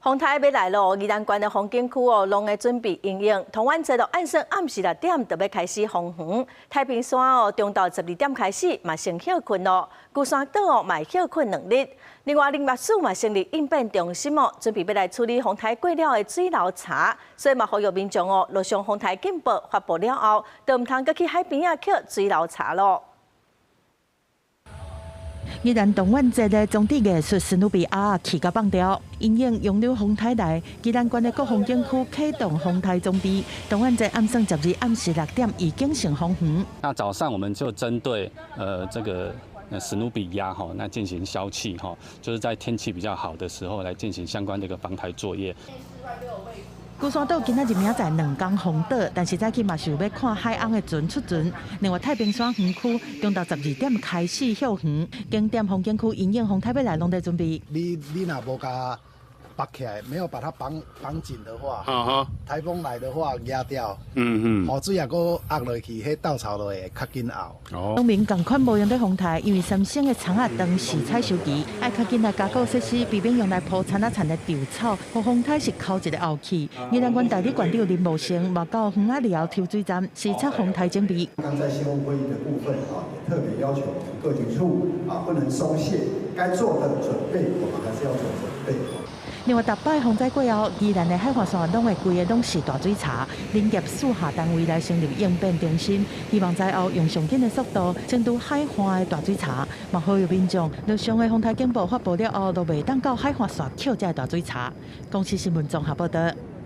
風颱欲來囉，宜蘭縣的風景區哦，攏會準備因應。同安節就按算暗時六點就欲開始封園。太平山哦，中晝12點開始嘛先歇睏囉。龜山島哦，嘛會歇睏2日。另外，林業署嘛成立應變中心哦，準備欲來處理風颱過了的水流柴。所以嘛，呼籲民眾哦，陸上風颱警報發布了後，就毋通閣去海邊仔抾水流柴囉。宜蘭動玩節的裝置藝術史努比鴨起甲放掉，因應楊柳風颱來，宜蘭縣的各風景區啟動風颱準備。動玩節暗算12暗時6點已經先封園。那早上我們就針對這個史努比鴨哈，那進行消氣哈，就是在天氣比較好的時候來進行相關的一個防台作業。龜山島今仔日明仔載2工封島，但是早起嘛是有欲看海翁的船出船。另外太平山園區中晝12點開始歇園，景點風景區因應風颱欲來，攏在準備。你若無共縛起來，沒有把它綁綁緊的話，颱風來的話壓掉，雨水也閣壓落去，彼倒槽落會較緊漚。農民仝款無閒咧風颱，因為三省的蔥仔當時採收期，愛較緊來加固設施，避免用來鋪田仔田的稻草，予風颱是剾一个後去。宜蘭縣代理縣長林茂生嘛到園仔寮抽水站視察風颱準備。剛在線會議的部分啊，也特別要求我們各局處啊，不能鬆懈，該做的準備，我們還是要做準備。另外，逐擺風災過後，宜蘭的海岸線攏會規个攏是大水柴，林業署轄單位來成立應變中心，希望災後用上緊的速度清除海岸的大水柴，嘛呼籲民眾，陸上的風颱警報發布了後，都袂當到海岸線抾這个大水柴。公視新聞綜合報導。